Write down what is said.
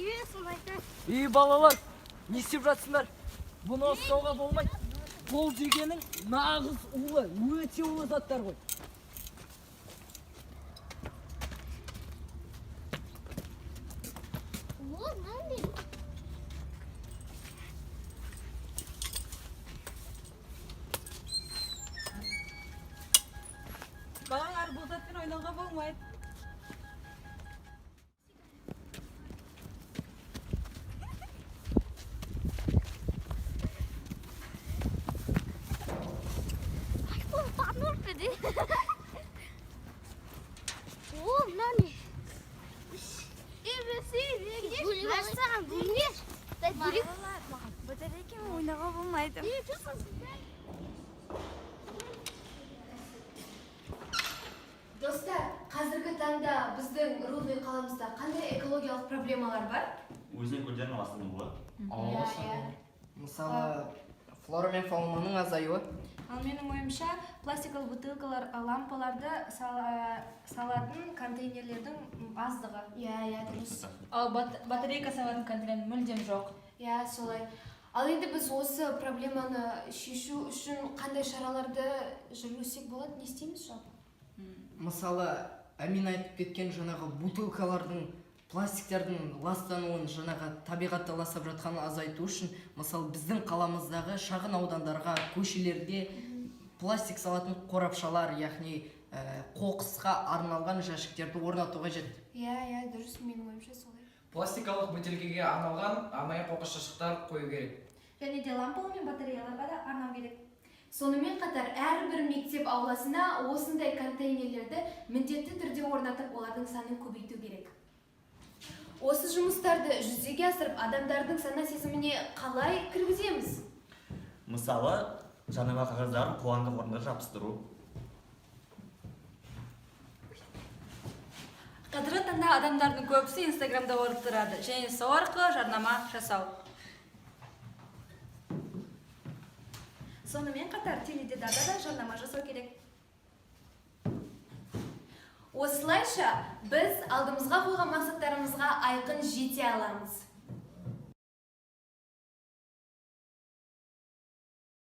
Ей, балалар, не істеп жатсыңдар? Бұны ұстауға болмайды. Бұл дегенің нағыз улы, өте улы заттар ғой. Балалар, бұл затпен ойнауға болмайды. Батарейкамен ойнауға болмайды. Достар, қазіргі таңда біздің Рудный қаламызда қандай экологиялық проблемалар бар? Өзен көлдердің ластануы. Иә, Мысалы, флора мен фаунаның азаюы. Ал менің ойымша, пластикалы бутылкалар, лампаларды салатын контейнерлердің аздығы. Иә, иә, дұрыс. Ал батарейка салатын контейнер мүлдем жоқ. Иә, солай. Ал енді біз осы проблеманы шешу үшін қандай шараларды жүргізсек болады, не істейміз жалпы? Мысалы, Әмин айтып кеткен жаңағы бутылкалардың, пластиктердің ластануын, жаңағы табиғатты ластап жатқанын азайту үшін, мысалы, біздің қаламыздағы шағын аудандарға, көшелерде пластик салатын қорапшалар, яғни қоқысқа арналған жәшіктерді орнату қажет. Иә, иә, дұрыс, менің ойымша солай. Пластикалық бөтелкеге арналған арнайы қоқыс жәшіктер қою керек. Және де лампалы мен батареяларға да арнау керек. Сонымен қатар әрбір мектеп ауласына осындай контейнерлерді міндетті түрде орнатып, олардың санын көбейту керек. Осы жұмыстарды жүзеге асырып, адамдардың сана сезіміне қалай кіргіземіз? Мысалы, жарнама қағаздарын қоғамдық орындарға жабыстыру. Қазіргі таңда адамдардың көбісі Инстаграмда болып тұрады және сол арқылы жарнама жасау. Сонымен қатар теледидарда да жарнама жасау керек. Осылайша біз алдымызға қойған мақсаттарымызға айқын жете аламыз.